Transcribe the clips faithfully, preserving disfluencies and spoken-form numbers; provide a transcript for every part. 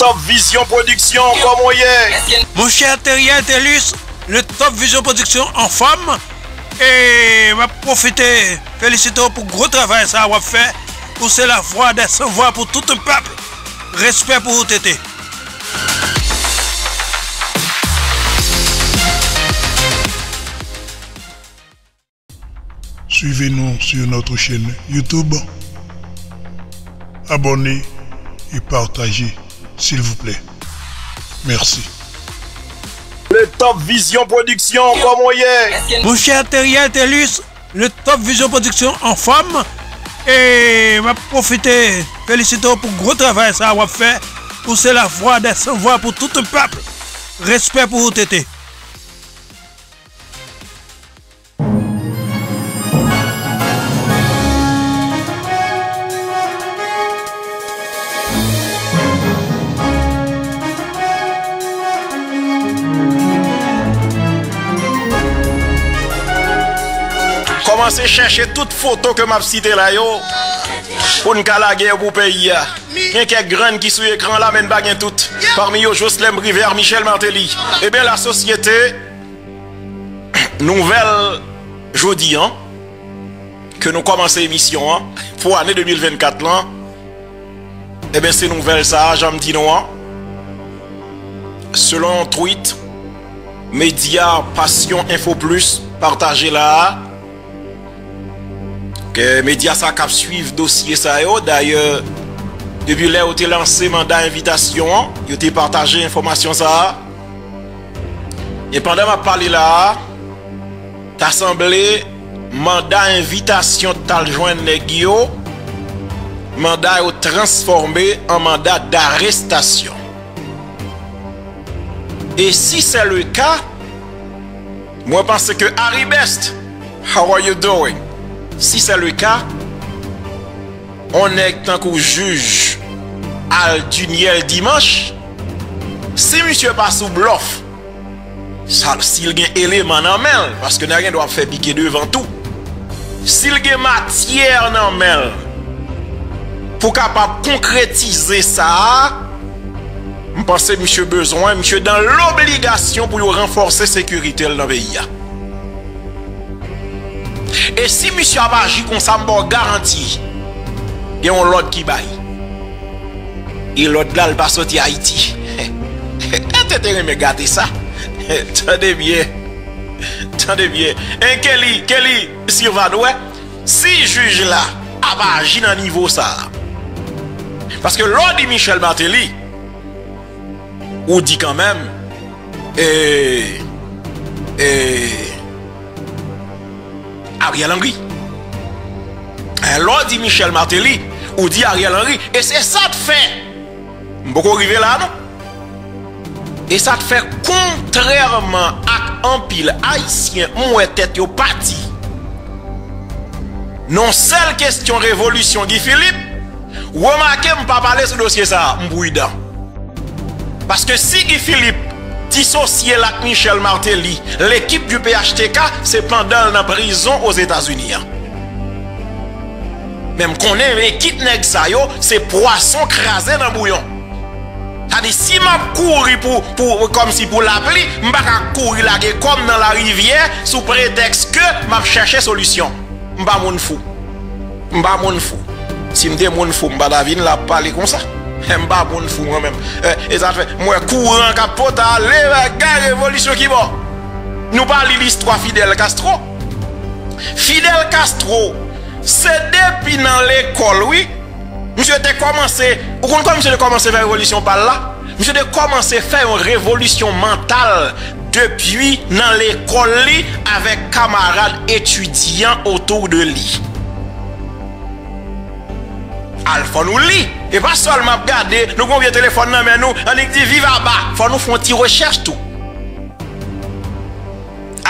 Top Vision Production, kòman w ye? Monchè Theriel Thelus, le Top Vision Production anfòm. E m ap pwofite felisite w pou gwo travay sa a w ap fè. Ou se la voix des sans voix pour tout un peuple. Respè pou ou, Tete. Suivez-nous sur notre chaîne YouTube. Abonnez et partagez, s'il vous plaît. Merci. Le Top Vision Production, kòman w ye? Monchè Theriel Thelus, le Top Vision Production anfòm. E m ap pwofite felisite w pou gwo travay sa a w ap fè. Ou se la voix des sans voix pour tout un peuple. Respè pou ou, Tete. Kòmanse chèche tout foto ke m ap site la yo pou n ka lage yo pou peyi a. Gen kèk grenn ki sou ekran la, men n pa gen tout. Pami yo, Joslem Privert, Michel Martelly. Ebyen, lasosyete Nouvèl jodi an, ke nou kòmanse emisyon an pou ane de mil vennkat lan, ebyen, se nouvèl sa a, jan m di nou an. Selon yon tweet, medya Passion Info Plus pataje la a, ke medya sa k ap swiv dosye sa yo, dayè, depi lè yo te lanse manda envitasyon an, yo te pataje enfòmasyon sa a. E pandan m ap pale la a, ta sanble manda envitasyon t al jwenn nèg yo, manda yo transfòme an manda darestasyon. E si se le ka, mwen panse ke Harry Best, how are you doing? Si se le ka, on nèg tankou jij Alduniel Dimanche, si misye pa sou blòf, sa, si l gen eleman nan men l, paske nèg gen dwa ap fè pike devan tou, si l gen matyè nan men l pou kapab konkretize sa a, m panse misye bezwen, misye dan lobligasyon pou yo ranfòse sekirite l nan peyi a. E si misye ap aji konsa, m ba w garanti, gen yon lòd ki bay. E lòd la, l pa soti Ayiti. Tete renmen gate sa. Tande byen. Tande byen. En Kelly, Kelly Sirvado, wè, si jij la ap aji nan nivo sa a. Paske lè w di Michel Martelly, ou di kanmenm, e, e, Ariel Henry. E, lè w di Michel Martelly, ou di Ariel Henry. E se sa k fè, m poko rive la non. E sa k fè, kontrèman ak anpil Ayisyen, m wè tèt yo pati nan sèl kesyon revolisyon Guy Philippe, remake m pa pale sou dosye sa a, m pridan. Paske si Guy Philippe disosye l ak Michel Martelly, lekip di P H T K, se pandan l nan prizon Ozetazini an. Men m konnen ekip nèg sa yo, se pwason kraze nan bouyon. Sa di, si m ap kouri pou, pou, kòmsi pou lapli, m pa ka kouri lage kò m nan larivyè sou pretèks ke m ap chèche solisyon. M pa moun fou. M pa moun fou. Si m te moun fou, m pa ta vin la ap pale konsa. M pa moun fou mwen menm. E, e sa fè, m wè kouran k ap pote ale, bagay revolisyon ki bò. Nou pa li listwa Fidel Castro. Fidel Castro, se depi nan lekòl, wi. Misye te kòmanse, ou konn kòman misye te kòmanse fè revolisyon pa l la? Misye te kòmanse fè yon revolisyon mantal depi nan lekòl li avèk kamarad etidyan otou de li. Al fò nou li. E pa sèlman ap gade, nou gon vye telefòn nan men nou, annik di viv aba. Fò nou fè yon ti rechèch tou.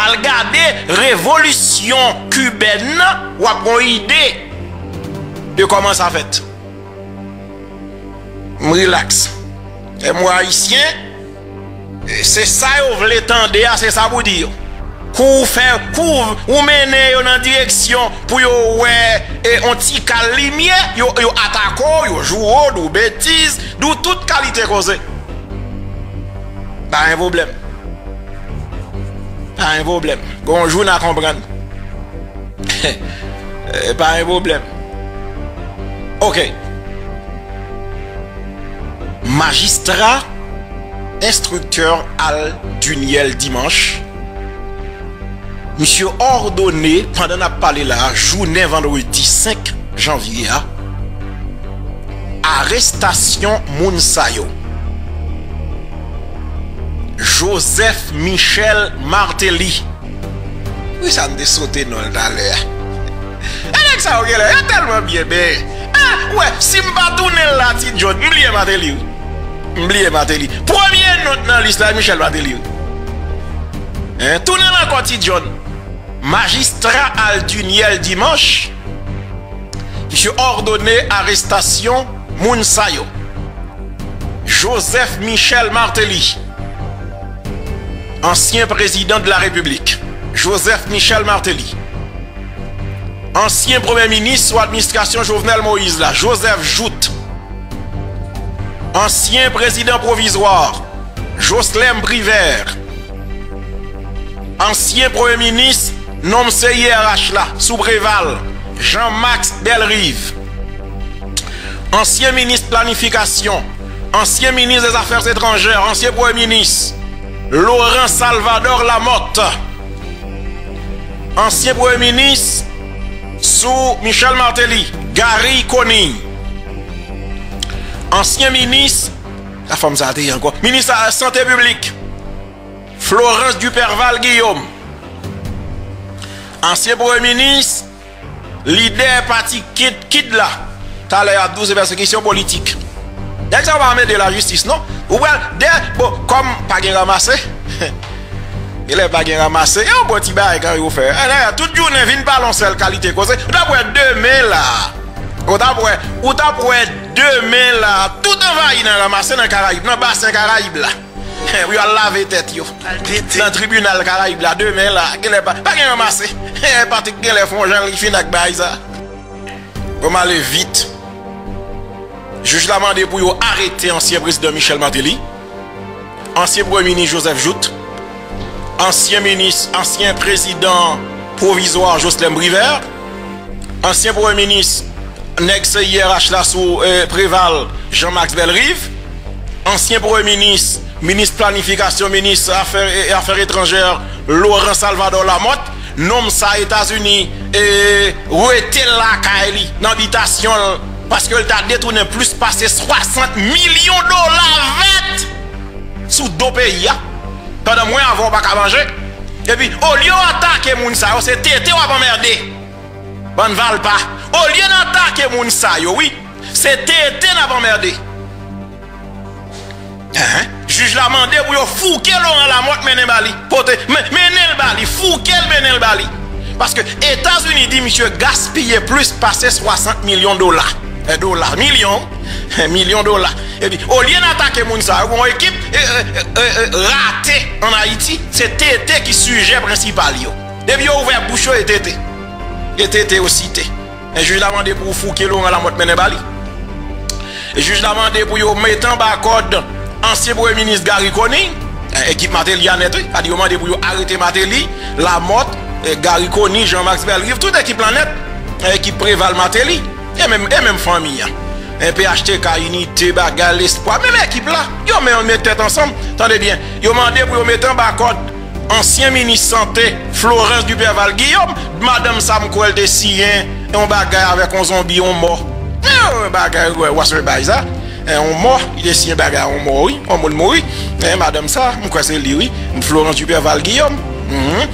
Al gade revolisyon kibèn nan, w ap gon ide de kòman sa fèt. M rilaks. E m wè Ayisyen, e se sa yo vle tande a, se sa pou di yo. Kou w fè, kou w, ou mennen yo nan direksyon pou yo wè e yon ti kal limyè, yo, yo atake w, yo joure w, di w betiz, di w tout kalite koze. Pa gen pwoblèm. Pa gen pwoblèm. Gon jou n a konprann. Eh, pa gen pwoblèm. Ok. Majistra enstriktè Al Duniel Dimanche, misye òdone, pandan n ap pale la a, jounen vandredi senk janvye a, arestasyon moun sa yo. Joseph Michel Martelly. Poukisa m te sote non l talè a? E nèg sa yo genlè, yo tèlman byen benyen. Ah, ou wè, si m pa tounen l la, Ti John, m bliye Martelly, wi. M bliye Martelly. Premye non nan lis la, Michel Martelly, wi. Hein? Tounen l ankò, Ti John. Majistra Al Duniel Dimanche, misye òdone arestasyon moun sa yo. Joseph Michel Martelly, ansyen prezidan de la Repiblik, Joseph Michel Martelly. Ansyen premye minis sou administrasyon Jovenel Moïse la, Joseph Jouthe. Ansyen prezidan pwovizwa, Jocelerme Privert. Ansyen premye minis, nonm C I R H la, sou Preval, Jean Max Bellerive. Ansyen minis planifikasyon, ansyen minis dèzafè etranjè, ansyen premye minis, Laurent Salvador Lamothe. Ansyen premye minis sou Michel Martelly, Garry Conille. Ansyen minis, la fanm sa te ye ankò, minis sante piblik, Florence Duperval Guillaume. Ansyen premye minis, lidè pati Kid, Kid la. Talè y ap di w se pèsekisyon politik. Nèg sa yo pa mande lajistis non. Ou pral dè, bon, kòm pa gen ranmase. Genlè pa gen ranmase. E yon bon ti bagay kan yo fè. Ann, tout jounen vin pale yon sèl kalite koze. Ou t ap wè demen la. Ou t ap wè, ou t ap wè demen la. Tout anvayi nan ranmase nan Karayib, nan basen Karayib la. Pou y al lave tèt yo. Nan tribinal Karayib la demen la, genlè pa, pa gen ranmase. Patrick genlè fè yon jan li fin ak bagay sa. Bon, m ale vit. Jij la mande pou yo arete ansyen prezidan Michel Martelly, ansyen premye minis Joseph Jouthe, ansyen minis, ansyen prezidan pwovizwa Jocelerme Privert, ansyen premye minis, nèg C I R H la sou, eh, Preval, Jean Max Bellerive, ansyen premye minis, minis planifikasyon, minis afè, eh, afè etranjè, Laurent Salvador Lamothe, nonm sa Etazini, eh, wete l lakay li, nan bitasyon l, paske l ta detounen plis pase swasant milyon dola vèt sou do peyi a. Pandan mwen avè w pa ka manje. Epi, olye w atake moun sa yo, se tete w ap anmède. Bann valpa. Olye n atake moun sa yo, wi, se tete n ap anmède. Enhen. Jij la mande pou yo fouke Laurent Lamothe mennen ba li. Pote, men, mennen l ba li. Fouke l mennen l ba li. Paske Etazini di misye gaspiye plis pase swasant milyon dola. Eh, dola. Milyon. Eh, milyon dola. Epi, olye n atake moun sa yo, gon ekip, eh, eh, eh, eh, rate ann Ayiti, se tete ki sijè prensipal yo. Depi yo ouvè bouch yo, e tete. E tete yo site. Men jij la mande pou fouke Laurent Lamothe mennen ba li. E jij la mande pou yo mete anba kòd ansyen premye minis Garry Conille, eh, ekip Martelly a nèt, wi. Sa di yo mande pou yo arete Martelly, Lamothe, eh, Garry Conille, Jean Max Bellerive, tout ekip la nèt, eh, ekip Preval Martelly, e menm, e menm fanmi an. Eh, P H T K, Inite, bagay, Lespwa, menm ekip la, yo men, met tèt ansanm, tande byen, yo mande pou yo mete anba kòd ansyen minis sante Florence Duperval Guillaume, madanm sa m kwè l te siyen yon bagay avèk yon zonbi, yon mò. Eh, yon bagay, wè, w ap wè bagay sa. Eh, yon mò, li te siyen bagay yon mò, wi. Yon moun mouri. Eh, madanm sa, m kwè se li, wi. Florence Duperval Guillaume. Mhm.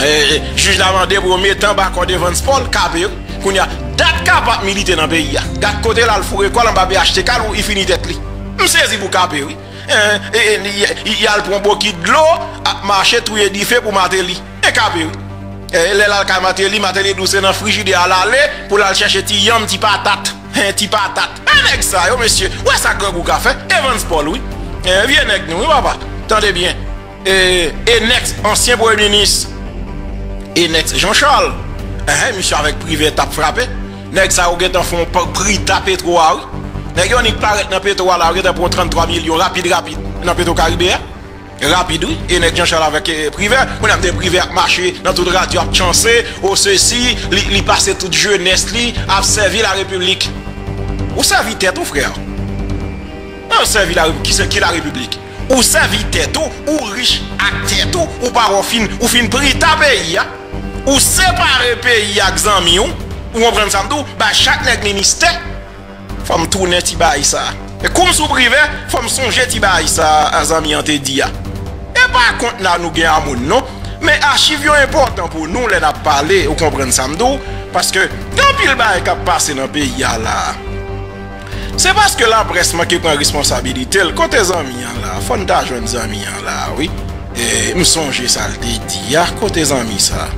Eh, eh, jij la mande pou yo mete anba kòd Evans Paul, K P, wi. Kounye a, dat K P ap milite nan peyi a. Gad kote l al foure kò l anba P H T K, li fini tèt li. M sezi pou K P, wi. Eh, eh, eh, y, y, y al pran bokit dlo, ap mache touye dife pou Martelly. E K P, wi. Eh, lè l al kay Martelly, Martelly di w se nan frijidè a l ale pou l al chèche ti yanm, ti patat. Eh, ti patat. Eh, nèg sa yo, mesye, w wè sa grangou ka fè? Evans Paul, wi. Eh, vye nèg nou, wi, papa. Tande byen. Eh, e nèks ansyen premye minis E nèg Jean Charles, enhen, misye avèk Privè t ap frape. Nèg sa yo gentan fè yon pa- prita Petro a, wi. Nèg yo nik parèt nan Petro a la, yo gentan pran tranntwa milyon rapid, rapid, nan Petro Karibe a. Rapid, wi. E nèg Jean Charles avèk eh, Privè. Kounye a m te Privè ap mache nan tout radyo ap tchanse, o sesi, li, li pase tout jenès li ap sèvi la repiblik. Ou sèvi tèt ou, frè. Ou sèvi la, ki, se- ki la repiblik? Ou sèvi tèt ou, ou rich ak tèt ou, ou pa wè w fin, ou fin prita peyi a. Ou separe peyi a ak zanmi w. Ou konprann sa m di w? Bay chak nèg ministè. Fò m tounen ti bagay sa. E kou m sou Privè, fò m sonje ti bagay sa a zanmi an te di a. E pa kont la nou gen a moun non. Men achiv yo enpòtan pou nou lè n ap pale, ou konprann sa m di w? Paske gen anpil bagay k ap pase nan peyi a la. Se paske laprès manke pran responsabilite l. Kote zanmi an la? Fò n ta jwenn zanmi an la, wi. E, m sonje sa l te di a. Kote zanmi sa?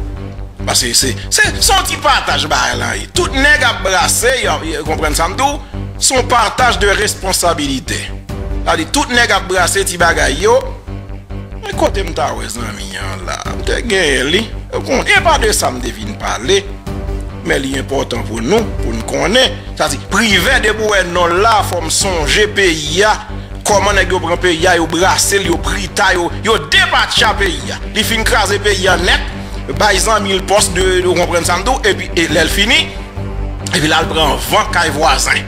Paske se, se, se yon ti pataj bagay la ye. Tout nèg ap brase, y ap, y ap konprann sa m di w, se yon pataj de responsabilite. Sa di, tout nèg ap brase ti bagay yo. Men kote m ta wè zanmi an la? M te genyen li. Ou konn, e pa de sa m te vin pale. Men li enpòtan pou nou, pou n konnen. Sa di, Privè depi w wè non l la, fò m sonje peyi a. Kòman nèg yo pran peyi a, yo brase l, yo prita, yo, yo depatcha peyi a. Li fin kraze peyi a nèt, bay zanmi l pòs de, de, ou konprann sa m di w, epi e, lè l fini, epi l al pran van kay vwazen,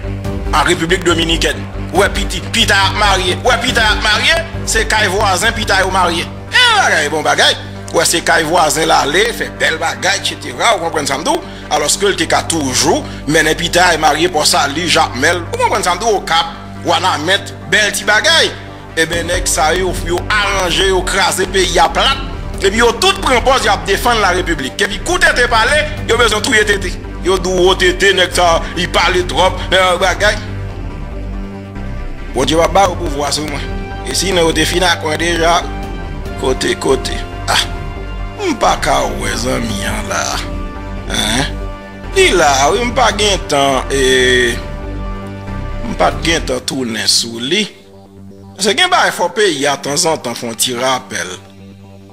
an Repiblik Dominikèn. Ou wè piti, pita y ap marye, ou wè pita y ap marye, se kay vwazen pita yo marye. E bagay, bon bagay. Ou wè se kay vwazen l ale, fè bèl bagay, etsetera, ou konprann sa m di w? Alòske l te ka toujou mennen pita y marye Pòsali, Jakmèl, ou konprann sa m di w, Okap, Wanament, bèl ti bagay. Ebyen, nèg sa yo, yo aranje, yo kraze peyi a plat. Epi yo tout pran pòz y ap defann la repiblik. Epi kou Tete pale, yo bezwen touye Tete. Yo di w, o Tete, nèg sa, li pale twòp, eh, bagay. Bondye p ap ba yo pouvwa sou mwen. E sinon yo te fin ak mwen deja. Kote, kote. Ah, m pa ka wè zanmi an la. Hein? Li la, wi, m pa gen tan, e, m pa t gen tan tounen sou li. Paske gen bagay fò peyi a tanzantan fè yon ti rapèl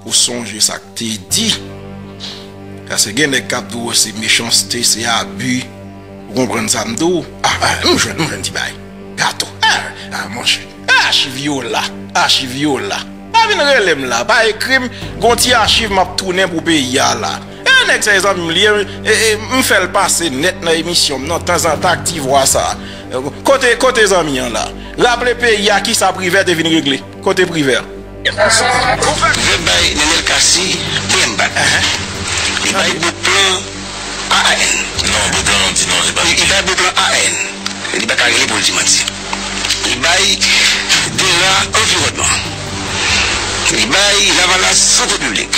pou sonje sa k te di. Paske gen nèg k ap di w se mechanste, se abi. Ou konprann sa m di w? Ah, ah, m jwenn, m jwenn ti bagay. Gato. Ah, ah, monchè. Ah, achiv yo la. Achiv yo la. Pa vin rele m la. Pa ekri m. Gon ti achiv m ap tounen pou peyi a la. E nèg sa e zanmi m li ye, e, e, m fè l pase nèt nan emisyon m nan tanzantan ak ti vwa sa. Kote, kote zanmi an la? Raple peyi a kisa Privè te vin regle. Kote Privè? Privè bay Nenel Cassy, P M Bat. Li bay Beauplan A A N. Non, Beauplan non, di non, se pa Li, li bay Beauplan A A N. Li pa ka rele pou l di manti. Li bay DERA Anviwònman. Li bay Lavalas Sante Piblik.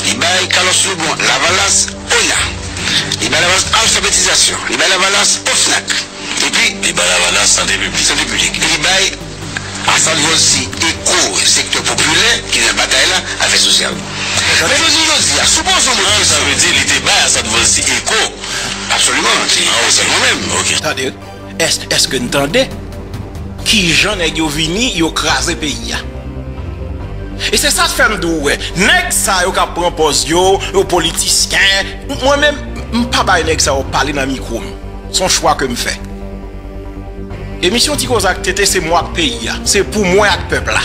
Li bay Carlos Lebon Lavalas ONA. Li bay Lavalas Alfabetizasyon. Li bay Lavalas OFNAC. Epi Li bay Lavalas Sante Piblik. Sante Piblik. Li bay Assad Volcy Eco, Sektè Popilè, ki nan batay la, Afè Sosyal. Men jodi, jodi a, sipoze yon moun An, sa vle di li te bay Assad Volcy Eco. Absoliman, se, Ah, ok. se mwen menm. Ok. Tande, èske, èske n tande? Kijan nèg yo vini, yo kraze peyi a. E se sa k fè m di w, wè, nèg sa yo k ap pran pòz yo, yo politisyen, mwen menm, m pa bay nèg sa yo pale nan mikwo m. Se yon chwa ke m fè. Emisyon Ti Koze ak Tete se mwen ak peyi a, se pou mwen ak pèp la.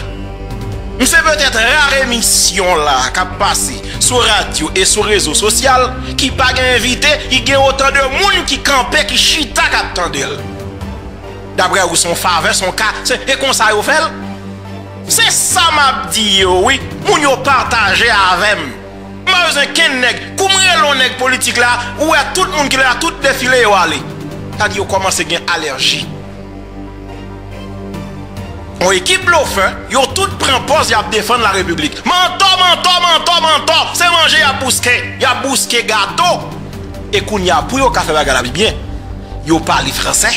M se petèt ra emisyon la k ap pase sou radyo e sou rezo sosyal ki pa gen envite, ki gen otan de moun ki kanpe, ki chita k ap tande l. Daprè ou, se yon favè, se yon ka, se, e konsa yo fè l? Se sa m ap di yo, wi. Moun yo pataje avè m. M pa bezwen kenn nèg. Kou m rele yon nèg politik la, ou wè tout moun ki la, tout defile yo ale. Sa di yo kòmanse gen alèji. Yon ekip blofè, yo tout pran pòz y ap defann la repiblik. Mantò, mantò, mantò, mantò. Se manje y ap bouske. Y ap bouske gato. E kounye a, pou yo ka fè bagay la pi byen, yo pale fransè.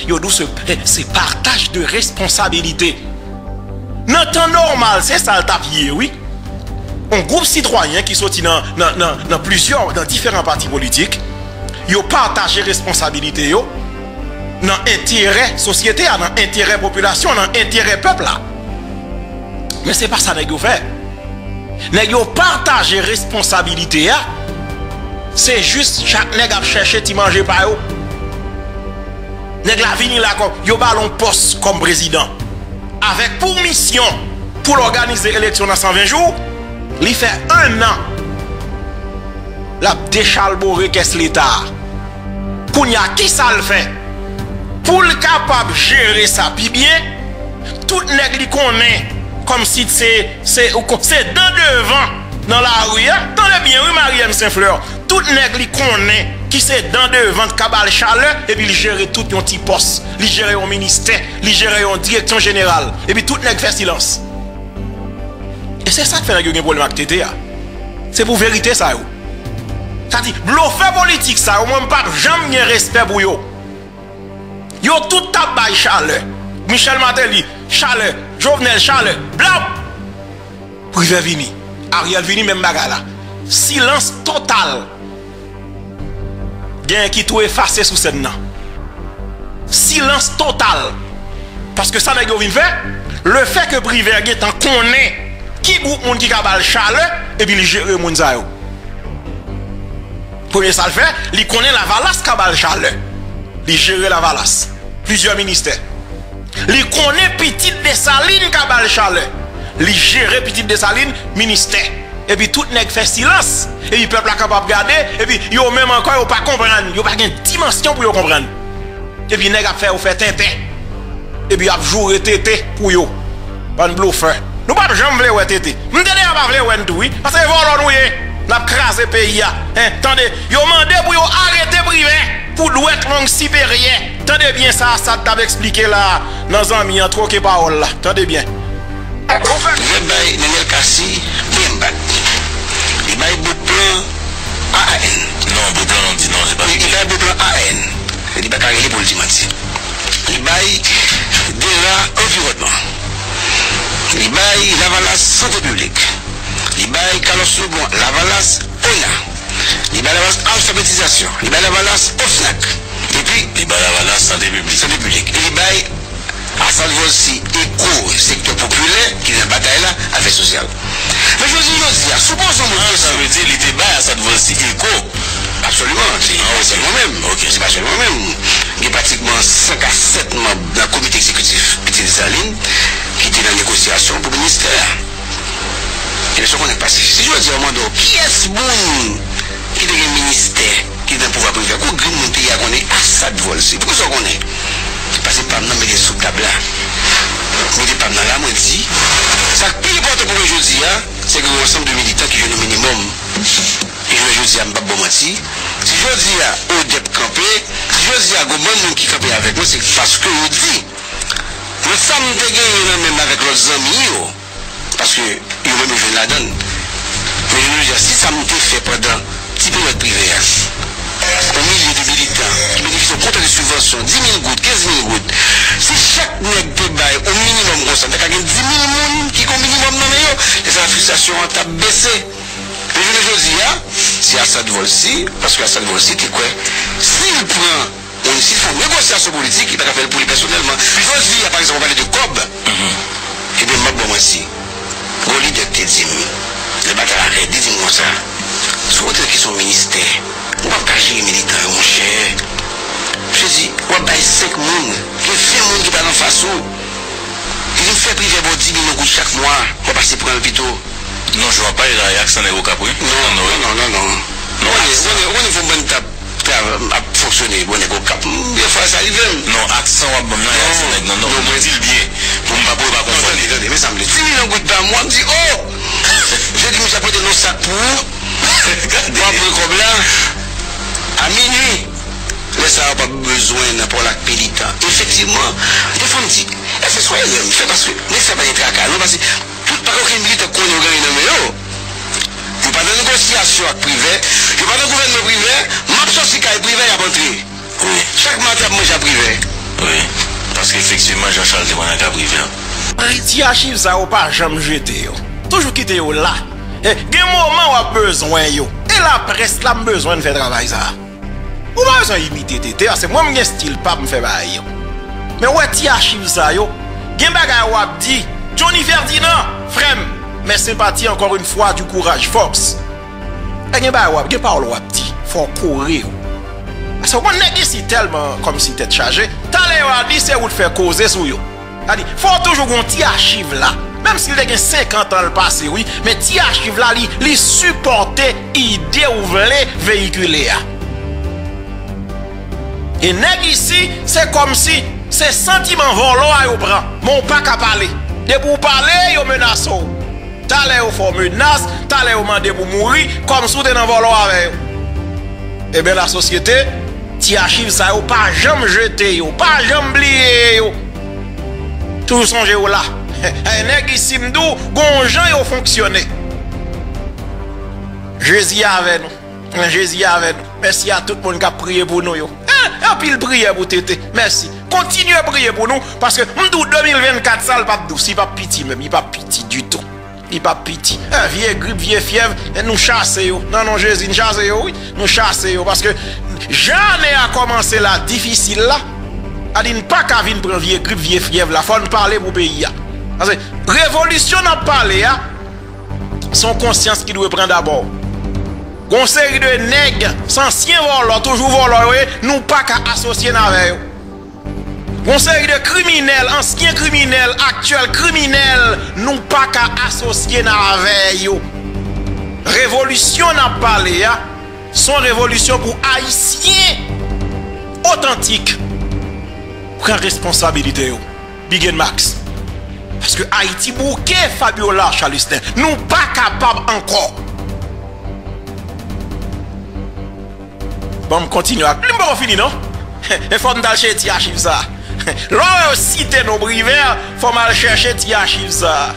Yo di w se, se partaj de responsabilite. Nan tan nòmal, se sa l t ap ye, wi. Yon gwoup sitwayen ki soti nan, nan, nan, nan plizyè, nan diferan pati politik, yo pataje responsabilite yo nan enterè sosyete a, nan enterè popilasyon, nan enterè pèp la. Men se pa sa nèg yo fè. Nèg yo pataje responsabilite a Se jis chak nèg ap chèche ti manje pa yo. Nèg la vini la kòm yo ba l yon pòs kòm prezidan. Avèk pou misyon pou l òganize eleksyon nan san ven jou, li fè en an l ap dechalbore kès leta a. Kounye a, kisa l fè? Pou l kapab jere sa pi byen, tout nèg li konnen kòmsi se, se, se dan devan nan lari a. Tande byen wi, Marie M. Saint Fleur. Tout nèg li konnen ki se dan devan k ka ba l chalè, epi li jere tout yon ti pòs. Li jere yon ministè, li jere yon direksyon jeneral. Epi tout nèg fè silans. E se sa k fè nèg yo gen pwoblèm ak T T a. Se pou verite sa yo. Sa di, blofè politik sa yo, mwen m p ap janm gen respè pou yo. Yo tout t ap bay chalè. Michel Martelly, chalè. Jovenel, chalè. Blap! Privè vini. Ariel vini, menm bagay la. Silans total. Genyen ki tou efase sou sèn nan. Silans total. Paske sa nèg yo vin fè, lefètke Privè gentan konnen ki gwoup moun ki ka ba l chalè, epi li jere moun sa yo. Premye sa l fè, li konnen Lavalas ka ba l chalè. Li jere Lavalas. Plizyè ministè. Li konnen pitit Desalin ka ba l chalè. Li jere pitit Desalin, ministè. Epi tout nèg fè silans. Epi pèp la kapab gade. Epi yo menm ankò, yo pa konprann. Yo pa gen dimansyon pou yo konprann. Epi nèg ap fè yo fè tenten. Epi y ap joure tete pou yo. Bann blofè. Nou p ap janm vle wè tete. M te deja pa vle wè n tou wi. Paske vòlò nou ye. N ap kraze peyi a. Hein, tande, yo mande pou yo arete Privè pou dwèt long siperyè. Tande byen sa Assad t ap eksplike la nan zanmi an twoke pawòl la. Tande byen. Privè bay Nenel Cassy byen bat. Li bay bout plan A A N. Non, bout plan non, di non, se pa Li, li bay bout plan A A N. Li pa ka rele pou l di manti. Li bay DERA anviwònman. Li bay Lavalas sante piblik. Li bay Carlos Lebon Lavalas ONA. Li bay Lavalas alfabetizasyon. Li bay Lavalas OFNAC. Epi Li bay Lavalas sante piblik. Sante piblik. E li bay Assad Volcy ECHO, sektè popilè, ki nan batay la, afè sosyal. Men jodi, jodi a, sipoze yon moun Ah, sa vle di li te bay Assad Volcy ECHO. Absoliman, se Ah, ok. se mwen menm. Ok. Se pa sèlman mwen menm. Gen pratikman senk a sèt manm nan komite egzekitif Pitit Desalin ki te nan negosyasyon pou ministè a. Ebyen, sa w konnen k pase. Si jodi a w mande w, kiyès moun ki te gen ministè ki te nan pouvwa Privè? Gwo grenn moun peyi a konnen Assad Volcy. Poukisa w konnen? Paske pa m nan mete sou tab la. Mete pa m nan la, mwen di. Sa k pi enpòtan pou mwen jodi a, se gen yon ansanm de militan ki jwenn yon minimòm. E jounen jodi a, m p ap ba w manti. Si jodi a, ODEP kanpe, si jodi a, gon bann moun ki kanpe avèk mwen, se paske yo di, nan sa m te genyen nan men m avèk lòt zanmi yo, Paske yo menm yo jwenn ladan l. Men jounen jodi a, si sa m te fè pandan ti peryòd Privè a, yon milye de militan ki benefisye yon kontè de sibvansyon, dis mil goud, kenz mil goud, si chak nèg te bay yon minimòm konsa, ta ka gen dis mil moun ki gen yon minimòm nan men yo, lè sa a fristrasyon an t ap bese. Men jounen jodi a, se Assad Volcy, paske Assad Volcy te kwè, si l pran Moun, si l fè yon negosyasyon politik, li pa ka fè l pou li pèsonèlman. Jodi a, pa egzanp, w pale de kòb. Ebyen, m ap ba w manti. Gon lidè ki te di m, lè batay la rèd, li di m konsa, si w rantre nan kesyon ministè, ou p ap ka jere militan yo, monchè. Misye di, w ap bay senk moun, gen ven moun ki pral anfas ou. Li di m fè Privè ba w dis milyon goud chak mwa, w ap pase pran l pito. Non, jan w ap pale la, e aksan nèg Okap, wi. Non, non, non, non, non. Non, Ou konnen, ou aksan. konnen, ou konnen fò m ban n tap. Trav-, ap fonksyone, bon, nèg Okap. M, gen fwa sa rive m. Non, aksan w ap ban m nan, e aksan nèg nan. Non, non, mwen di l byen, pou m pa, pou yo pa konfonn li. Non, tande, tande, men sa m vle. Dis milyon goud pa mwa, m di, oh! Je di, misye ap pote nan sak pou ou. Gade. W ap pran kòb la. A minui. Lè sa a, w ap bezwen nan pòl ak militan. Efektivman, defwa m di, èske se yon erè m fè? Paske nèg sa pa gen traka, non, paske Tout pa gen okenn militè k konnen yo genyen nan men yo. Yo pa nan negosyasyon ak Privè, yo pa nan gouvènman Privè, m ap sòti kay Privè, y ap antre. Wi. Chak maten y ap manje ak Privè. Wi. Paske efektivman, Jean Charles te pran nan ka Privè. Ti achiv sa yo pa janm jete yo. Toujou kite yo la. E, gen moman w ap bezwen yo. E laprès la m bezwen n fè travay sa. Ou pa bezwen imite T T a, se mwen m gen stil pa m fè bagay yo. Men w wè ti achiv sa yo, gen bagay w ap di, Johnny Ferdinand, frè m, mes sympathies encore une fois, du courage, force. E gen bagay w ap, gen pawòl w ap di, fò w kore yo. Paske w konn nèg isi tèlman kòmsi tèt chaje, talè yo a di se ou t fè koze sou yo. Sa di, fò w toujou gen yon ti achiv la. Menm si l te gen senkant an l pase, wi, men ti achiv la, li, li sipòte ide ou vle veyikile a. E nèg isi, se kòmsi se santiman vòlò a yo pran. Men w pa ka pale. Depi w pale, yo menase w. Talè yo fè w menas, talè yo mande pou mouri, kòmsi w te nan vòlò avè yo. Ebyen, lasosyete, ti achiv sa yo, pa janm jete yo, pa janm bliye yo. Toujou sonje yo la. Nèg isi m di w, gon jan yo fonksyone. Jezi avè nou. Jezi avè nou. Mèsi a tout moun k ap priye pou nou yo. Anpil priyè pou T T. Mèsi. Kontinye priye pou nou, paske m di w de mil vennkat sa, l p ap dous, li p ap piti menm, li p ap piti ditou. Li p ap piti. Eh, vye grip, vye fyèv, eh, nou chase yo. Nan non Jezi, n chase yo, wi. Nou chase yo. Paske jan ane a kòmanse la, difisil la, a di n pa ka vin pran vye grip, vye fyèv la. Fò n pale pou peyi a. Paske revolisyon n ap pale a, se yon konsyans ki dwe pran dabò. Gon seri de nèg, se ansyen vòlò, toujou vòlò yo ye, nou pa ka asosye n avè yo. Gon seri de kriminèl, ansyen kriminèl, aktyèl kriminèl, nou pa ka asosye n avè yo. Revolisyon n ap pale a, se yon revolisyon pou Ayisyen otantik pran responsabilite yo. Big and Max. Paske Ayiti bouke, Fabiola Charlestin. Nou pa kapab ankò. Bon, m kontinye ak li, m poko fini non. E fò m t al chèche ti achiv sa. Lè w wè yo site non Privè, fò m al chèche ti achiv sa.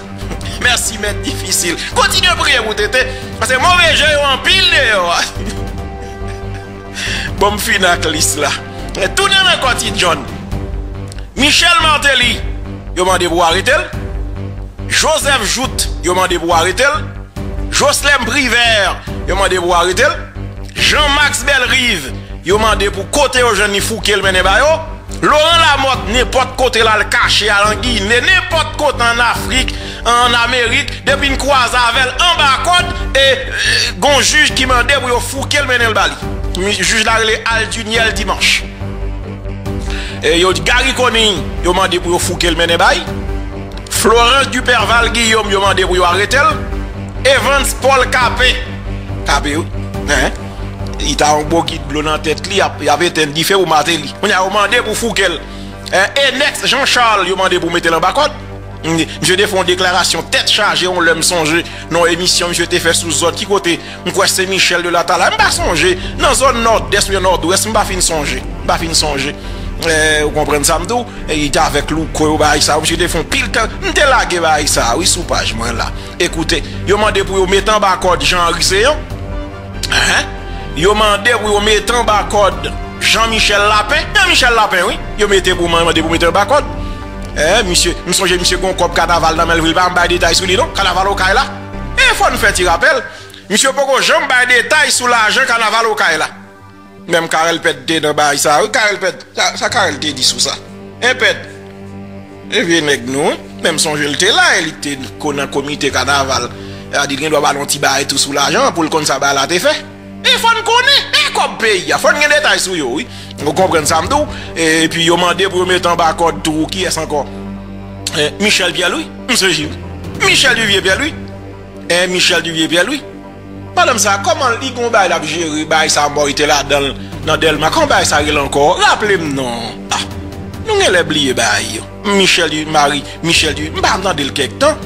Mèsi, mèt difisil. Kontinye priye pou T T, paske move jan yo anpil deyò a. Bon, m fin ak lis la. Tounen nan kò Ti John. Michel Martelly, yo mande pou arete l. Joseph Jouthe, yo mande pou arete l. Joslem Privert, yo mande pou arete l. Jean Max Bellerive, yo mande pou kote yo jwenn li fouke l mennen ba yo. Laurent Lamothe, nenpòt kote l al kache, al an Ginen, nenpòt kote ann Afrik, ann Amerik, depi n kwaze avè l anba kòd, e, e, gon jij ki mande pou yo fouke l mennen l ba li. Mi-, jij la rele Alduniel Dimanche. E yo, Garry Conille, yo mande pou yo fouke l mennen bay. Florence Duperval Guillaume, yo mande pou yo arete l. Evans Paul Capet. Capet, wi. Hein? Li ta yon bokit dlo nan tèt li, y ap, y ap etenn dife pou Martelly. Kounye a, yo mande pou fouke l. Eh, Enex Jean Charles, yo mande pou mete l anba kòd. Misye te fè yon deklarasyon tèt chaje, yon lè m sonje nan yon emisyon misye te fè sou zòt. Ki kote? M kwè se Michel de Latalay. M pa sonje. Nan zòn Nòdès oubyen Nòdwès, m pa fin sonje. M pa fin sonje. Eh, ou konprann sa m di w? E, li te avèk Louko yo, bagay sa yo. Misye te fè yon pil tan. M te lage bagay sa, wi, sou paj mwen la. Ekoute, yo mande pou yo mete anba kòd Jean Henry Céant. Hein? Yo mande pou yo mete anba kòd Jean Michel Lapin. Jean Michel Lapin, wi. Yo mete pou, mande pou mete anba kòd. Eh, misye, m sonje misye gon kòb kanaval nan men l, wi, l pa janm bay detay sou li, non. Kanaval Okay la. E fò n fè ti rapèl. Misye poko janm bay detay sou lajan kanaval Okay la. Menm Carel Pèd te nan bagay sa, wi, Carel Pèd. Sa, sa Carel te di sou sa? Hein, Pèd. E vye nèg nou, wi. Menm sonje l te la, e li te ko-, nan komite kanaval. E a di l gen dwa ba l yon ti bagay tou sou lajan an pou l konn sa bagay la te fè. E fò n konnen, e kòb peyi a, fò n gen detay sou yo, wi. Ou konprann sa m di w? E, epi yo mande pou yo mete anba kòd tou, kiyès ankò? Eh, Michel Pierre-Louis, m sonje, wi. Michel Duvier Pierre-Louis. Eh, Michel Duvier Pierre-Louis. Madanm sa, kòman li gon bagay l ap jere, bagay sa mò li te ladan l nan Dèlma, kòman bagay sa rele ankò? Raple m non. Ah, nou genlè bliye bagay yo. Michel Duvier, Marie Michel Duvier, m pa tande l kèk tan.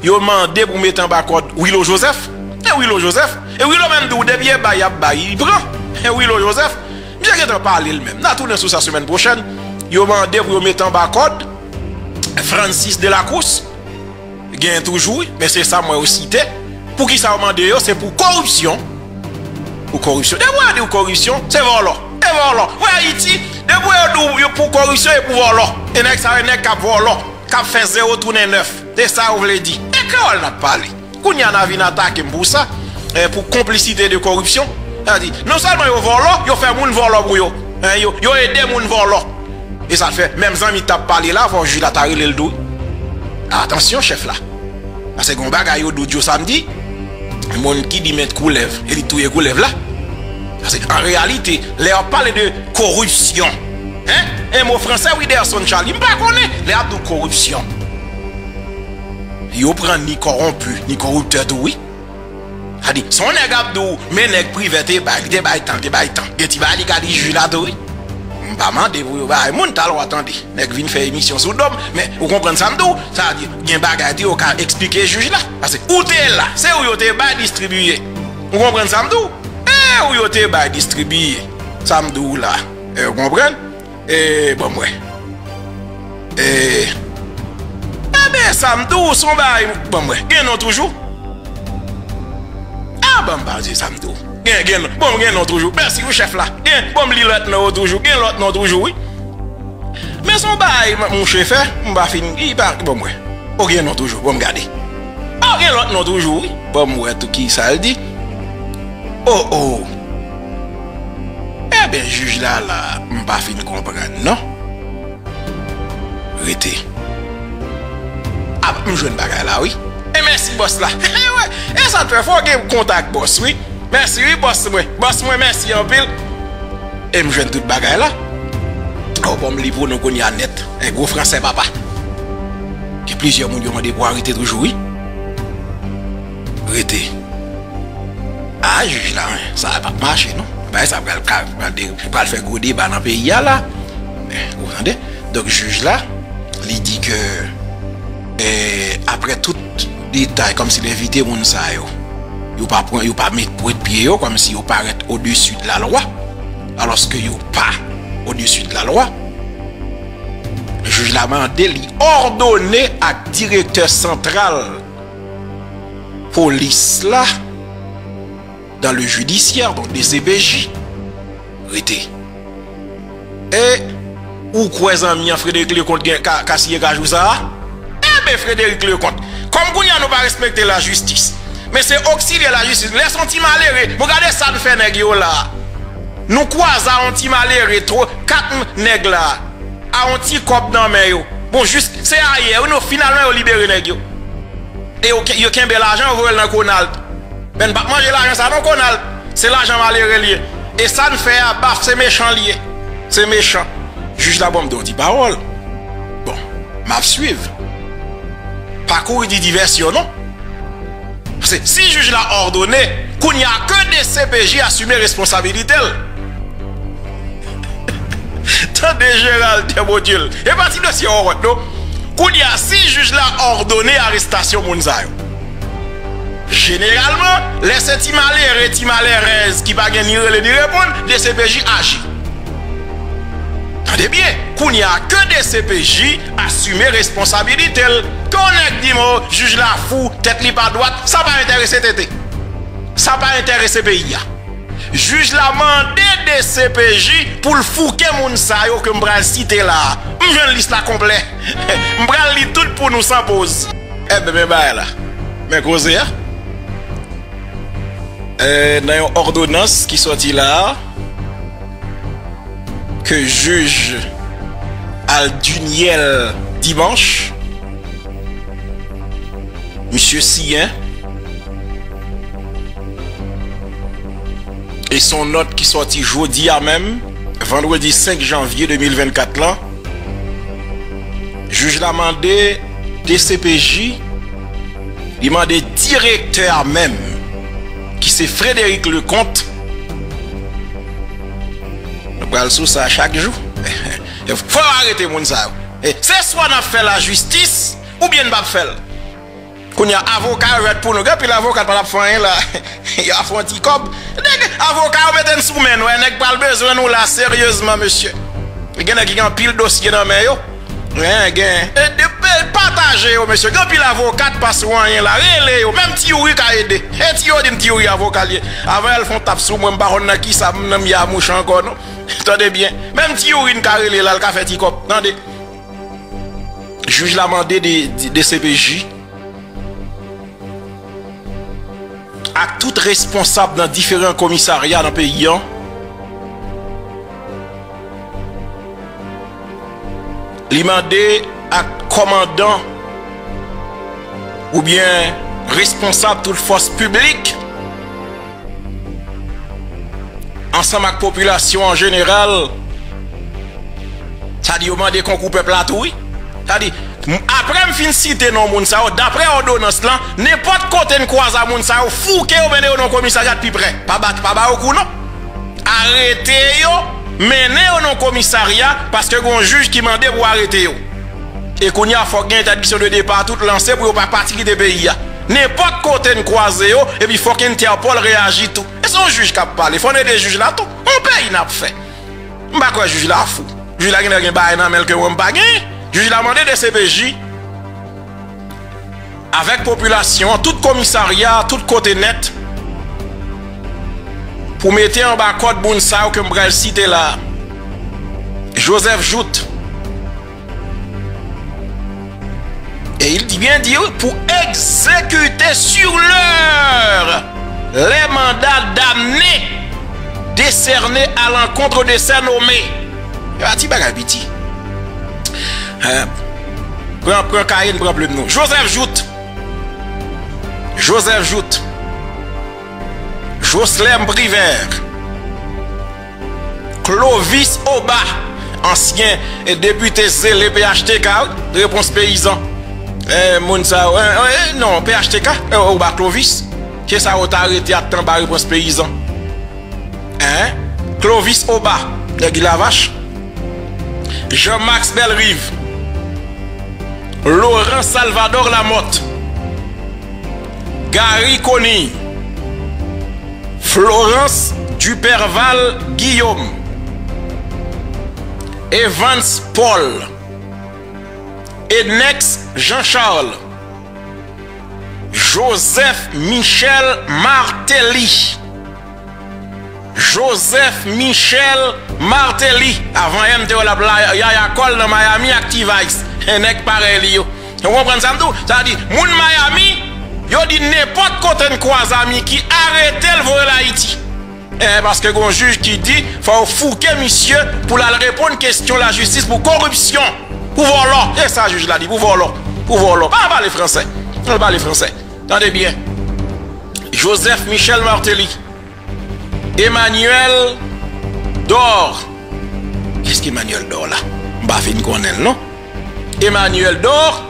Yo mande pou mete anba kòd Willo Joseph. E Willo Joseph. E Willo menm di w depi e bay y ap bay, li pran. E Willo Joseph. Misye gentan pale l menm. N a tounen sou sa semèn pwochèn. Yo mande pou yo mete anba kòd Francis Delacroix. Genyen toujou, wi, men se sa m wè yo site. Poukisa yo mande yo? Se pou koripsyon. Pou koripsyon. Depi yo di w koripsyon, se vòlò. E vòlò. Wè Ayiti, depi yo di w yo pou koripsyon, e pou vòlò. E nèg sa yo, nèg k ap vòlò, k ap fè zewo tounen nèf. Se sa yo vle di. E kreyòl n ap pale. Kounye a n a vin atake m pou sa, eh, pou konplisite de koripsyon. Sa di, non sèlman yo vòlò, yo fè moun vòlò pou yo. Hein, yo, yo ede moun vòlò. E sa fè, menm zanmi t ap pale la, fò jij la ta rele l tou. Atansyon, chèf la. Paske gon bagay yo di w di yo samdi, moun ki di mèt koulèv, e li touye koulèv la. Paske, an reyalite, lè y ap pale de koripsyon, en, en mo franse, Widerson Charly, m pa konnen, lè y ap di w koripsyon, yo pran ni kòwonpi, ni koriptè tou, wi. Sa di, se yon nèg ap di w, men nèg Privè te bay, li te bay tan, li te bay tan. Gen ti bagay li ka di jij la tou, wi. M pa mande pou yo bay moun, talwa tande. Nèg vin fè emisyon sou do m, men ou konprann sa m di w? Sa vle di, gen bagay tou yo ka eksplike jij la. Paske ou te la, se ou yo te bay distribiye. Ou konprann sa m di w? E ou yo te bay distribiye. Sa m di w la. E ou konprann? E, ban m wè. E, enben, sa m di w, se yon bagay, ban m wè. Gen non toujou? A, ban m pa di sa m di w. Gen, gen non. Bon, gen non toujou. Mèsi wi, chèf la. Gen, bon, m li lòt non yo toujou. Gen lòt non toujou, wi. Men se yon bagay, m-, mouche fè, m pa fin, li pa, ban m wè. O, gen non toujou, bon, m gade. O, gen lòt non toujou, wi. Ban m wè tou ki sa l di. O, o. Enben, jij la la, m pa fin konprann, non. Rete. A, m jwenn bagay la, wi. E mèsi, bòs la. E wè, e sa t fè fò gen kontak bòs, wi. Mèsi, wi, bòs mwen. Bòs mwen, mèsi anpil. E m jwenn tout bagay la. O, ban m li pou nou kounye a nèt. En gwo franse, papa. Gen plizyè moun yo mande pou arete toujou, wi. Rete. A, jij la, sa p ap mache, non. Bagay sa pral, pral, pral fè gwo deba nan peyi a la. Ou tande? Donk, jij la, li di ke, eh, apre tout detay, kòmsi l envite moun sa yo, yo pa pran, yo pa met pwent pye yo, kòmsi yo parèt odesi de la lwa, alòske yo pa odesi de la lwa. Jij la mande, li òdone ak direktè santral polis la, dans le judiciaire, donk D C P J, rete. E ou kwè zanmi an Frédéric Leconte gen ka, ka siye kajou sa a? Enben, Frédéric Leconte, kòm kounye a nou pa respekte lajistis, men se oksilyè lajistis, lè se yon ti malere, bon, gade sa n fè nèg yo la. Nou kwaze a yon ti malere, twa, kat m-, nèg la, a yon ti kòb nan men yo. Bon, jis, se ayè, wi, nou, finalman, yo libere nèg yo. E yo, yo kenbe lajan, yo voye l nan Konald. Men n p ap manje lajan sa non, Konald. Se lajan malere l ye. E sa n fè a, baf, se mechan l ye. Se mechan. Jij la ban m di yon ti pawòl. Bon, m ap swiv. Pa kouri di divèsyon non. Paske si jij la òdone, kounye a ke D C P J asime responsabilite l. Tande Gérald Derbaudieu. E pa ti dosye wòwòt non. Kounye a, si jij la òdone arestasyon moun sa yo, jeneralman, lè se ti malere, ti malerèz ki pa gen ni rele ni reponn, D C P J aji. Tande byen, kounye a, ke D C P J asime responsabilite l. Ke yon nèg di m, o, jij la fou, tèt li pa dwat, sa pa enterese T T. Sa pa enterese peyi a. Jij la mande D C P J pou l fouke moun sa yo ke m pral site la a. M jwenn lis la konplè. M pral li tout pou nou san poz. Enben, men bagay la. Men koze a. Eh, nan yon òdonans ki sòti la a, ke jij Alduniel Dimanche, misye siyen, e se yon nòt ki sòti jodi a menm, vandredi senk janvye de mil vennkat lan, jij la mande D C P J, li mande direktè a menm, ki se Frédéric Leconte, nou pral sou sa chak jou. Fò yo arete moun sa yo. E se swa n ap fè lajistis, oubyen n p ap fè l. Kounye a, avoka yo jwèt pou nou. Gen anpil avoka pa t ap fè anyen la. Y ap fè yon ti kòb. Nèg, avoka yo mete n sou men nou. Nèg pral bezwen nou la, seryezman, mesye. Gen nèg ki gen anpil dosye nan men yo. Gen, gen. E de, e pataje yo, mesye. Gen anpil avoka k pa sou anyen la. Rele yo. Menm Ti Youri ka ede. E Ti Youri, di m Ti Youri avoka l ye. Avan y al fè yon tap sou mwen, m pa konn nan kisa m nan m ye a mouche ankò, non. Tande byen. Menm Ti Youri n ka rele la, l ka fè ti kòb. Tande. Jij la mande de, de, D C P J ak tout responsab nan diferan komisarya nan peyi an, li mande ak kòmandan oubyen responsab tout fòs piblik, ansanm ak popilasyon an jeneral, sa di yo mande konkou pèp la tou, wi. Sa di, m- apre m fin site non moun sa yo, daprè òdonans lan, nenpòt kote n kwaze a moun sa yo, fouke yo, mennen yo nan komisarya k pi pre. Pa bat, pa ba yo kou non. Arete yo, mennen yo nan komisarya, paske gen yon jij ki mande pou arete yo. E kounye a, fòk gen entèdiksyon de depa tout lanse pou yo pa pati kite peyi a. Nenpòt kote n kwaze yo, epi fòk Entèpòl reyaji tou. E se yon jij k ap pale, fò n ede jij la tou. Yon peyi n ap fè. M pa kwè jij la fou. Jij la genlè gen bagay nan men l ke mwen m pa genyen. Jij la mande D C P J avèk popilasyon an, tout komisarya, tout kote nèt, pou mete anba kòd moun sa yo ke m pral site la a. Joseph Jouthe. Et il dit bien dire pour exécuter sur l'heure les mandats d'amener décernés à l'encontre de ces nommés. E pa ti bagay piti. Hein? Pran, pran kaye n, pran plim nou. Joseph Jouthe. Joseph Jouthe. Joslem Privert. Clovis Oba, ansyen, eh, depite zele P H T K, wi, Repons Peyizan. Eh, moun sa yo, eh, eh, non, P H T K, eh, Oba Clovis. Se sa yo t arete atan ba Repons Peyizan. Hein? Clovis Oba, nèg Lavach. Jean Max Bellerive. Laurent Salvador Lamothe. Garry Conille. Florence Duperval Guillaume, Evans Paul, Enex Jean Charles, Joseph Michel Martelly. Joseph Michel Martelly. Avan yè m te wè l ap la yaya kò l nan Miami ak T-Vice. Nèg parèy li yo. Ou konprann sa m di w? Sa di, moun Miami, yo di nenpòt kote n kwaze a Mickey, arete l, voye l Ayiti. Eh, paske gon jij ki di, fò yo fouke misye pou l al reponn kesyon lajistis pou koripsyon, pou vòlò. E sa jij la di, pou vòlò, pou vòlò. Pa pale fransè. Al pale fransè. Tande byen. Joseph Michel Martelly. Emmanuel Dor. Kiyès ki Emmanuel Dor la? M pa fin konnen l non. Emmanuel Dor.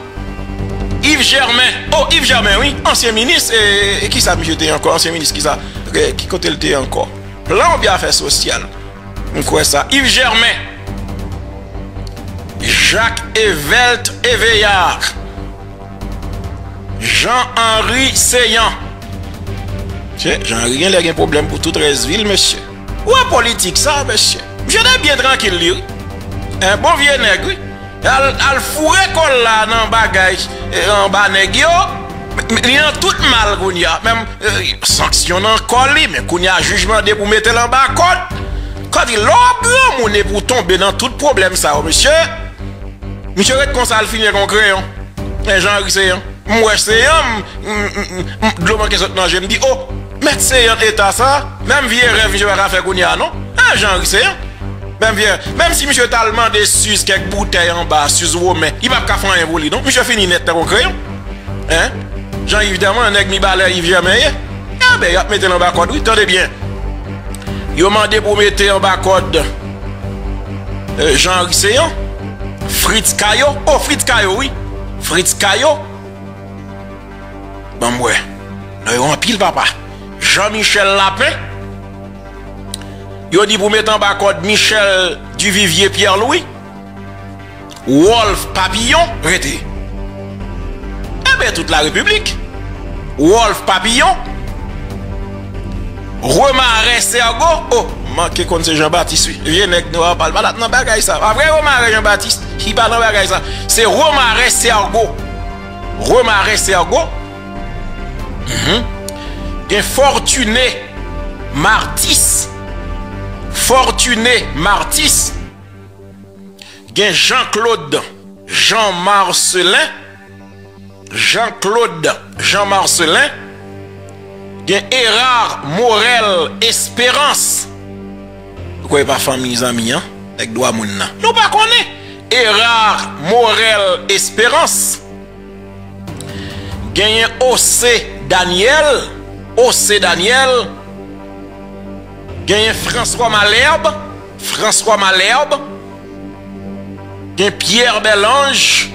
Yves Germain. Oh, Yves Germain, wi. Ansyen minis. E, e kisa misye te ye ankò? Ansyen minis kisa? Ki kote l te ye ankò? Plan oubyen afè sosyal? M kwè sa. Yves Germain. Jacques Evelt Eveyard. Jean Henry Céant. Tchè, Jean Henry genlè gen pwoblèm pou tout rès vi l, mesye. Ou wè politik sa, mesye? Misye te byen trankil li, wi. En bon vye nèg, wi. Al, al foure kò l la nan bagay, eh, anba nèg yo. Li nan tout mal kounye a. Menm, eh, sanksyon nan kò li, men kounye a jij mande pou mete l anba kòd. Kòd li, lè w granmoun epi w tonbe nan tout pwoblèm sa yo, mesye. Misye ret konsa, l fini ak yon kreyon. Men Jean Henry Céant. M wè Céant, m, m, m, m, dlo manke sot nan je m, m di, oh, mèt Céant eta sa, menm vye rèv misye pa ka fè kounye a non. Hein, Jean Henry Céant. Menm vye, menm si misye t al mande Suze kèk boutèy anba, Suze Women, li p ap ka fè anyen pou li non. Misye fini nèt tankou yon kreyon. Hein? Jean Yves Germain, nèg Mibalè Yves Germain ye. Enben, y ap mete l anba kòd, wi, tande byen. Yo mande pou mete anba kòd, euh, Jean Henry Céant, Fritz Caillot. Oh, Fritz Caillot, wi. Fritz Caillot. Ban m wè. Non yo anpil, papa. Jean Michel Lapin. Yo di pou mete anba kòd Michel Duvivier Pierre Louis. Wolf Papillon, rete. Enben, tout la repiblik. Wolf Papillon. Remare Sergo. Oh, manke konn se Jean Baptiste, wi. Vye nèg nwa, pa, pa t nan bagay sa. Pa vre, Remare Jean Baptiste, ki pa nan bagay sa. Se Remare Sergo. Remare Sergo. Mhm. Gen Fortuné Martis. Fortuné Martis. Gen Jean-Claude Jean Marcelin. Jean-Claude Jean Marcelin. Gen Hérard Morel Espérance. Ou kwè pa fanmi zanmi an? Nèg dwa moun nan. Nou pa konnen. Hérard Morel Espérance. Genyen Ose Daniel. Ose Daniel. Genyen François Malherbe, François Malherbe. Gen Pierre Belange,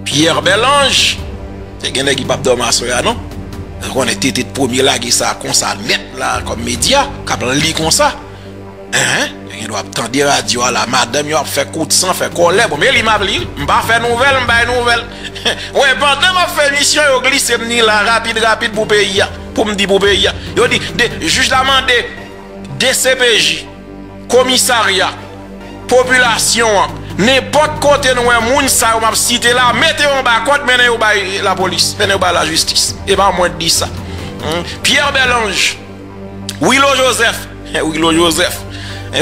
Pierre Belange. Se gen nèg ki p ap dòmi aswè a, non? Ou konnen Tete t premye lage sa konsa nèt la, kòm medya, k ap li konsa. Enhen, yo gen dwa ap tande radyo a la, madanm yo ap fè kout san, fè kòlè. Bon, men li m ap li, wi. M pa fè nouvèl, m bay nouvèl. Wè, pandan m ap fè emisyon, yo glise m ni la, rapid, rapid pou peyi a. Pou m di pou peyi a. Yo di, de, jij la mande D C P J, komisarya, popilasyon an, nenpòt kote nou wè moun sa yo m ap site la, mete yo anba kòd, mennen yo bay lapolis, mennen yo bay lajistis. E pa mwen k di sa. Hmm. Pierre Belange, Wilo Joseph, Wilo Joseph,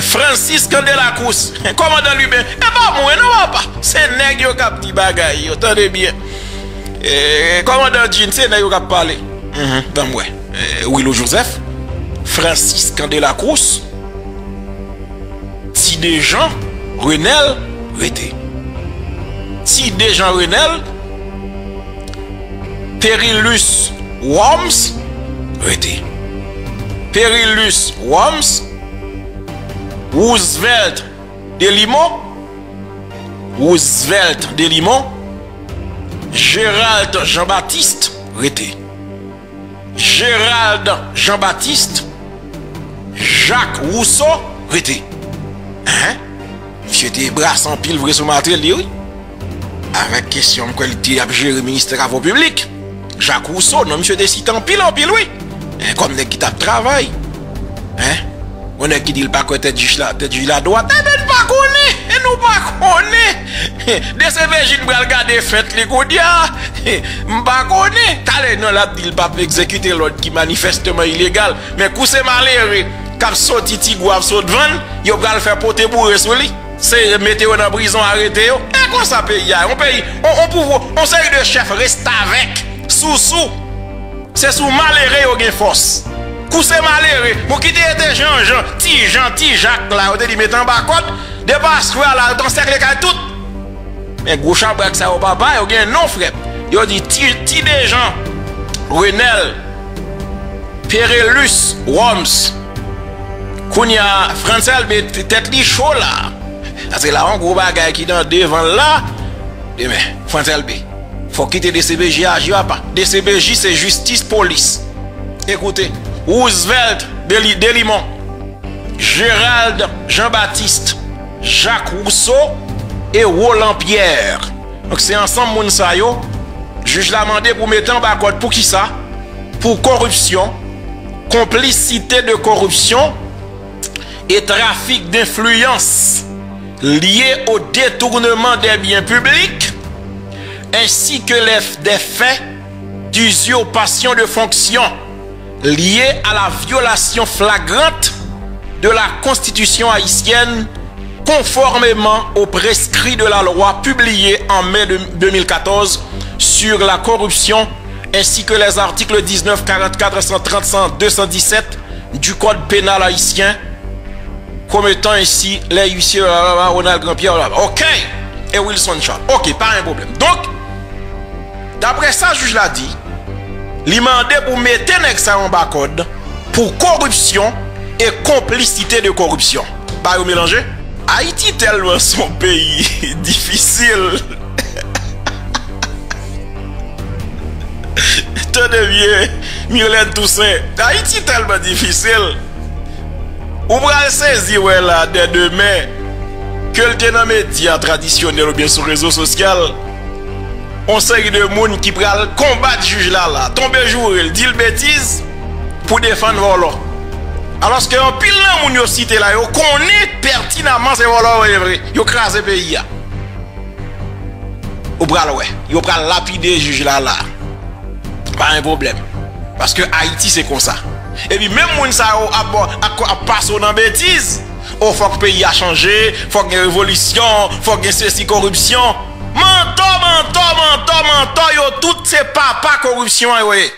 Francis Candelacruz, kòmandan Lubin, e pa mwen non, papa. Se nèg yo k ap di bagay yo, tande byen. E, kòmandan Jean, se nèg yo k ap pale. Mhm, ban m wè. E, Wilo Joseph, Francis Candelacruz, Ti Dejan Renel, rete. Ti Dejan Renel, Perilus Worms, rete. Perilus Worms, Roosevelt Delimon, Roosevelt Delimon, Gérald Jean-Baptiste, rete. Gérald Jean-Baptiste, Jacques Rousseau, rete. Hein? Misye te brase anpil vre sou Martelly, wi. Avèk kesyon, m kwè li te ap jere ministè travo piblik. Jacques Rousseau, non, misye te site anpil, anpil, wi. Hein, kòm nèg ki t ap travay. Hein? Yon nèg ki di l pa kwè tèt jij la, tèt jij la dwat. Enben, n pa konnen! E nou pa konnen! D C P J n pral gade fent li kounye a. M pa konnen. Talè, non, l ap di l p ap egzekite lòd ki manifèsteman ilegal. Men kou se malere k ap soti Ti Gwav sot vann, yo pral fè pote boure sou li. Se mete yo nan prizon, arete yo. E konsa peyi a, yon peyi, on, on pouvwa, on seri de chèf restavèk, sousou. Se sou malere yo gen fòs. Kou se malere, bon, kite rete Jan Jan, Ti Jan, Ti Jak la, yo te di mete anba kòd, depi aswè a la, yo t ansèkle kay tout. Men gwo chabrak sa yo, papa, yo gen non, frè m. Yo di Ti, Ti Dejan, Renèl, Perelus, Worms. Kounye a, Frantz Elbé, t-, tèt li cho la. Paske la, yon gwo bagay ki nan devan l la. Demen, Frantz Elbé, fò kite D C P J aji apa. D C P J se jistis, polis. Ekoute, Roosevelt Deli-, Delimon, Gérald Jean-Baptiste, Jacques Rousseau e Roland Pierre. Donk, se ansanm moun sa yo, jij la mande pou mete anba kòd. Pou kisa? Pour corruption, complicité de corruption et trafic d'influence lié au détournement des biens publics, ainsi que les, des faits d'usurpation de fonction liés à la violation flagrante de la Constitution haïtienne, conformément aux prescrits de la loi publiée en mai de deux mille quatorze sur la corruption, ainsi que les articles dix-neuf, quarante-quatre, cent trente, cent, deux cent dix-sept du Code pénal haïtien, commettant ainsi les huissiers, blablabla, Ronald Grand-Pierre, blablabla. OK. E Wilson Charles. OK, pa gen pwoblèm. Donk, daprè sa jij la di, li mande pou mete nèg sa yo anba kòd pour corruption et complicité de corruption. Ba yo melanje. Ayiti tèlman se yon peyi difisil. Tande byen, Myrlène Toussaint, Ayiti tèlman difisil. Ou pral sezi wè la, dè demen, ke l te nan medya tradisyonèl oubyen sou rezo sosyal, on seri de moun ki pral konbat jij la la, tonbe joure l, di l betiz pou defann vòlò. Alòske anpil nan moun yo site la, yo konnen pètinaman se vòlò yo ye vre. Yo kraze peyi a. Ou pral wè, yo pral lapide jij la la. Pa gen pwoblèm. Paske Ayiti se konsa. Epi menm moun sa yo ap, ap, ap pase w nan betiz. O, fòk peyi a chanje, fòk gen revolisyon, fòk gen sesi, koripsyon. Mantò, mantò, mantò, mantò, yo tout se papa koripsyon an yo ye.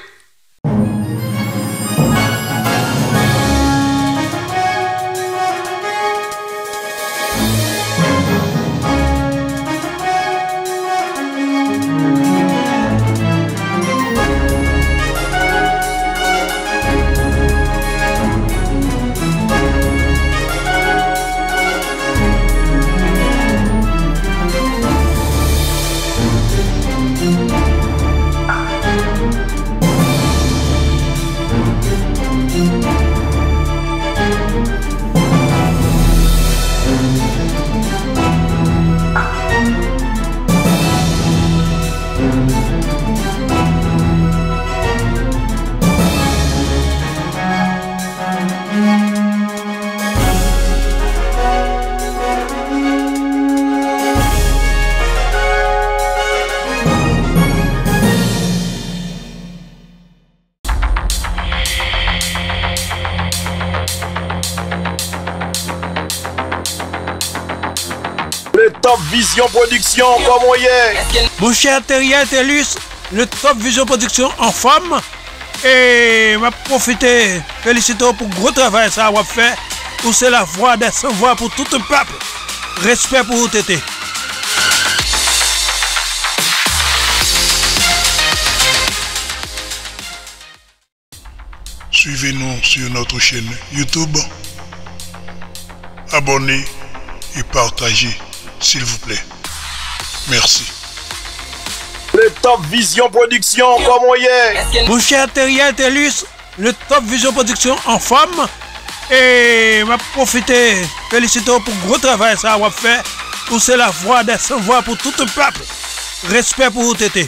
Top Vision Production, kòman w ye? Monchè Theriel Thelus, le Top Vision Production anfòm. E m ap pwofite felisite w pou gwo travay sa a w ap fè. Ou se la voix des sans voix pour tout un peuple. Respè pou ou, Tete. Suivez-nous sur notre chaîne YouTube. Abonnez et partagez, s'il vous plaît. Merci. Le Top Vision Production, kòman w ye? Monchè Theriel Thelus, le Top Vision Production anfòm. E m ap pwofite felisite w pou gwo travay sa a w ap fè. Ou se la voix des sans voix pour tout un peuple. Respè pou ou, Tete.